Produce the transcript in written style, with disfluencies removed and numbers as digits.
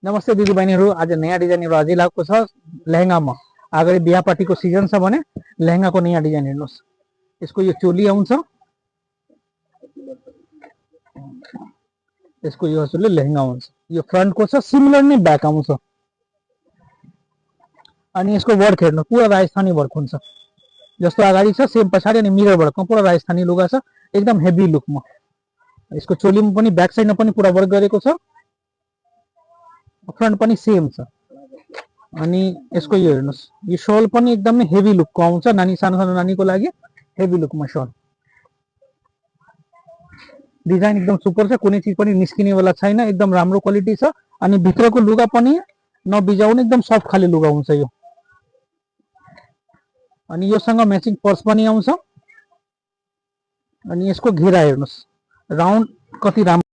नमस्ते दिदी बहिनीहरू, आज नयाँ डिजाइनहरू अझै लागेको छ लेहेङ्गामा। अगाडि बिहा पार्टीको सिजन छ भने लेहेङ्गाको नयाँ डिजाइन हेर्नुहोस्। यसको यो चोली आउँछ, यसको यो हजुरले लेहेङ्गा हुन्छ। यो फ्रन्टको छ, सिमिलर नै ब्याक आउँछ। अनि यसको वर्क हेर्नु, पुरा राजस्थानी वर्क हुन्छ। जस्तो अगाडि छ सेम पछाडि अनि मिरर वर्कमा पुरा राजस्थानी लुगा छ, एकदम हेभी लुकमा। यसको चोलीमा पनि ब्याक साइडमा पनि पुरा वर्क गरेको छ, फ्रन्ट पनि सेम छ। अनि यसको यो हेर्नुहोस्, यो सल पनि एकदमै हेभी लुकको आउँछ, नानी सानो सानो नानीको लागि हेभी लुकमा सल। डिजाइन एकदम सुपर छ, कुनै चिज पनि निस्किनेवाला छैन, एकदम राम्रो क्वालिटी छ। अनि भित्रको लुगा पनि नबिजाउने एकदम सफ्ट खाले लुगा हुन्छ यो। अनि योसँग म्याचिङ पर्स पनि आउँछ। अनि यसको घेरा हेर्नुहोस्, राउन्ड कति राम्रो